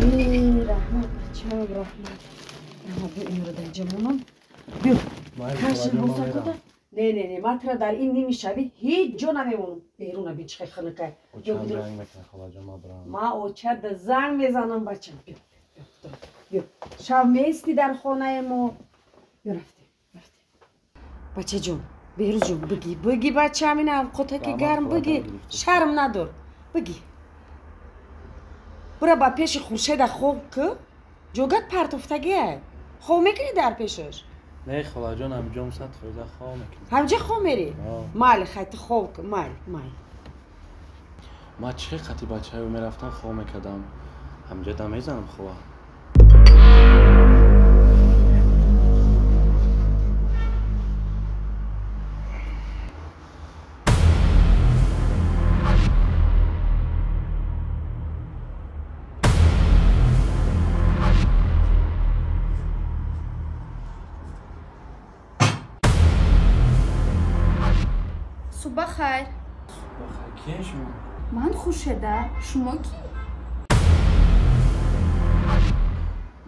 Раҳмат, бачам, раҳмат. Инро дар ҷамонам. Биё. Не, не, не, ман тура дар ин ними шаби ҳеҷ ҷо намемонам. Беруна бин чӣ хунукай. Ма очада занг мезанам, бачам. Биё, биё. Шав мести дар хонаи мо. Биё, рафтем, рафтем. Бачаҷон, Беҳрӯзҷон, бигӣ, бигӣ, бачам, ина авқотаки гарм, бигӣ, шарм надор. Бигӣ. Бура ба пеши Хуршеда хоб ку. Ҷогат партофтагиай. Хоб мекунӣ дар пешаш? Не, холаҷон, ҳамҷом 100% хоб мекунам. Ҳамҷа хоб мерӣ? Майли, хай, ту хоб кун, майли, майли. Ман чӣ қати бачаё мерафтам, хоб мекардам. Ҳамҷа да мезанам хоба. Субҳ хайр. Киен шумо? Ман Хуршеда. Шумо кӣ?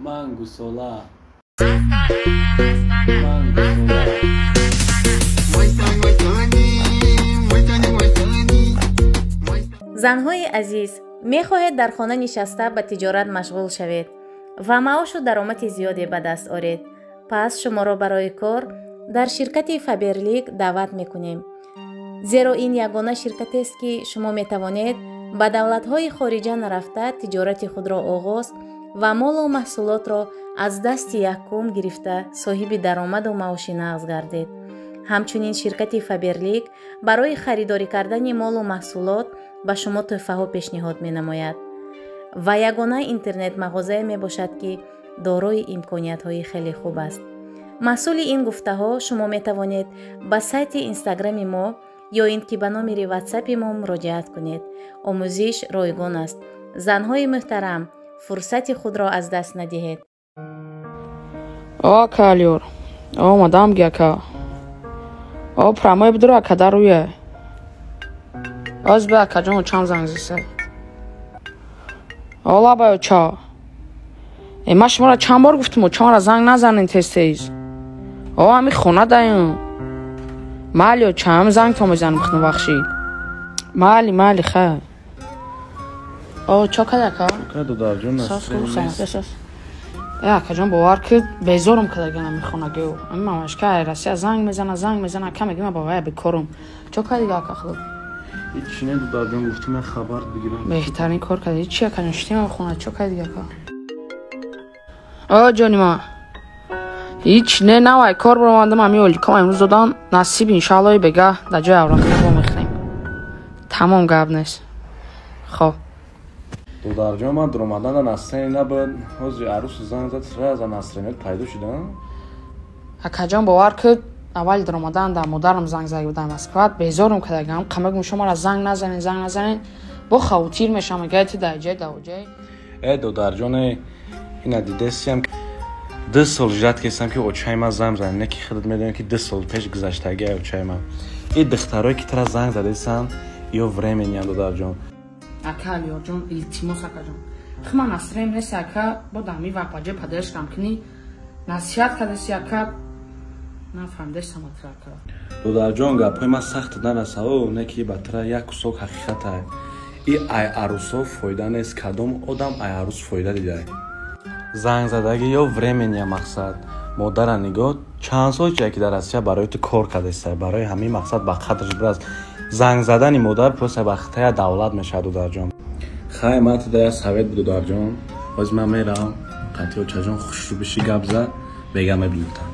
Ман гусола. Ман гусола. Занҳои азиз, мехоҳед дар хона нишаста ба тиҷорат машғул шавед ва маошу даромади зиёде ба даст оред. Пас шуморо барои кор дар ширкати Фаберлик даъват мекунем. Зеро ин ягона ширкатест, ки шумо метавонед ба давлатҳои хориҷа нарафта тиҷорати худро оғоз ва молу маҳсулотро аз дасти якум гирифта соҳиби даромаду маоши нағз гардед. Ҳамчунин ширкати Фаберлик барои харидорӣ кардани молу маҳсулот ба шумо тӯҳфаҳо пешниҳод менамояд ва ягона интернет-мағозае мебошад, ки дорои имкониятҳои хеле хуб аст. Маҳсули ин гуфтаҳо шумо метавонед ба сайти инстаграми мо ё ин ки ба номери ватсапи мо муроҷиат кунед. Омӯзиш ройгон аст. Занҳои муҳтарам, фурсати худро аз даст надиҳед. О, ака Алиёр, о, мадам ги ака. О, прамои бидур ака дар рӯя. Оз бе акаҷон очам занг зиса. О, лабай оча. Э, ман шуморо чанд бор гуфтам, очамара занг назанен тез-тез. О, ҳами хона даем. Майли оча, ҳами зангто мезанам худам бахшид. Майли, майли, хай. О, чо кад ака? Ка додарҷон, насрин. Э, акаҷон, бовар ки безорум кардаган ҳами хонагио. Ҳами мамашка ай Россия занг мезана, занг мезана, ака меги ман ба вая бекорум. Чо кад дига ака худо? Ҳеҷ не, додарҷон, гуфтам як хабар бигирам. Беҳтарин кор кардӣ. Чи акаҷон, шитем хона, чо кад дига ака? О, ҷони ман. Ҳеҷ не, навай кор баромадам, ҳами оликом имрӯз додам. Насиб иншааллои бегаҳ дар ҷои аврақӣ вомехӯрем. Тамом, гап нест. Хоб. Додарҷон, ман дуромадан дар настроение набуд. Ҳозир арӯси занг зад, сразу настроеният пайдо шуда. Акаҷон, бовар ки аввали дуромадан дар модарам занг зада будам Москва, безорум кардагам. Қамагум шуморо занг назанед, занг назанед. Бо хавотир мешам, мегӯяд ту дар ҷой, дар ҷой. Э, додарҷон, ина дидесиям. 2 сол ждать кардам, ки очаи ман занг занад. Не ки худат медонӣ, ки 2 сол пеш гузаштагиай очаи ман. Ин духтарое ки тура занг задесанд, ё времениян, додарҷон. Ака Алиёрҷон, илтимос акаҷон. Хи ман настроем нест ака, бо дар ҳамин вақт ба ҷои падарашкам кунӣ, насиҳат кардеси ака, нафаҳмидесам атра ака. Додарҷон, гапҳои ман сахт нарасао, не ки ба тура як кусок ҳақиқатай. И ай арӯсо фоида нест, кадом одам ай арӯс фоида дидай. Занг задаги ё времения мақсад. Модара нигоҳ, чанд сол чия ки дар Россия барои ту кор кардестай, барои ҳамин мақсад ба қадрш бирас. Занг задани модар просто ба хитая давлат мешавад, додарҷон. Хай, ман ту да як совет буду, додарҷон. Ҳозир ман меравам, қатъи очаҷон хушрӯ биши гап зад, бега мебинам.